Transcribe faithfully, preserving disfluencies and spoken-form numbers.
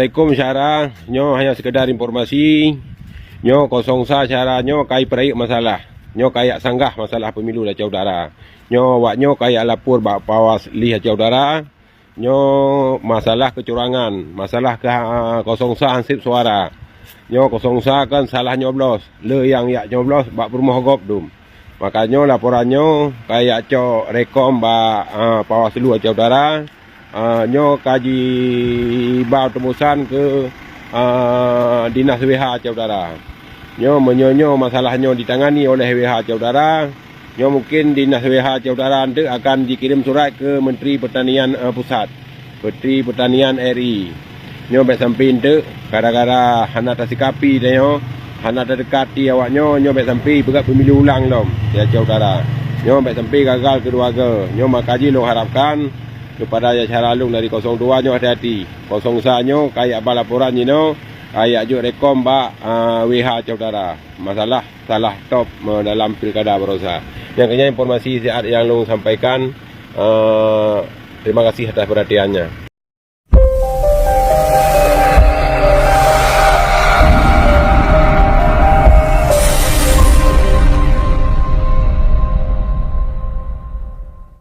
Assalamualaikum syedara, nyoe hanya sekedar informasi. Nyoe kosong sa syedara, nyoe ka ipeurayeuk masalah. Nyoe ka ijak sanggah masalah pemilu di Aceh Utara. Nyoe awak nyoe ka ijak lapor bak Bawaslu Aceh Utara. Nyoe masalah kecurangan, masalah ke, kosong sa hansip suara. Nyoe kosong sa kan salah nyoblos, le nyang ijak nyoblos bak peurumoh gob dum. Maka nyoe laporan nyoe ka ijak cok rekom bak, a, Bawaslu Aceh Utara. A, nyoe ka jiba teumbusan keu, a, Dinas W H Aceh Utara. Nyoe meunyoe nyoe masalah nyoe ditangani oleh W H Aceh Utara, nyoe mungkin Dinas W H Aceh Utara eunteuk akan jikirém surat keu Menteri Pertanian, a, Pusat. Menteri Pertanian R I. Nyoe bék sampai eunteuk, gara-gara hana tasikapi tanyoe, hana tadekati awak nyoe, nyoe bék sampai peugah pemilu ulang lom di Aceh Utara. Nyoe bék sampai gagal keudua goe. Nyoe maka jih lôn harapkan kepada syedara lôn dari kosong dua nyoe hati-hati. Kosong sa nyoe ka ijak ba laporan jinoe, ka ijak jok rekom bak, a, W H Aceh Utara. Masalah salah top, a, dalam pilkada barosa. Nyang keuh nyan informasi siat nyang lôn sampaikan. A, terima kasih atas perhatiannya.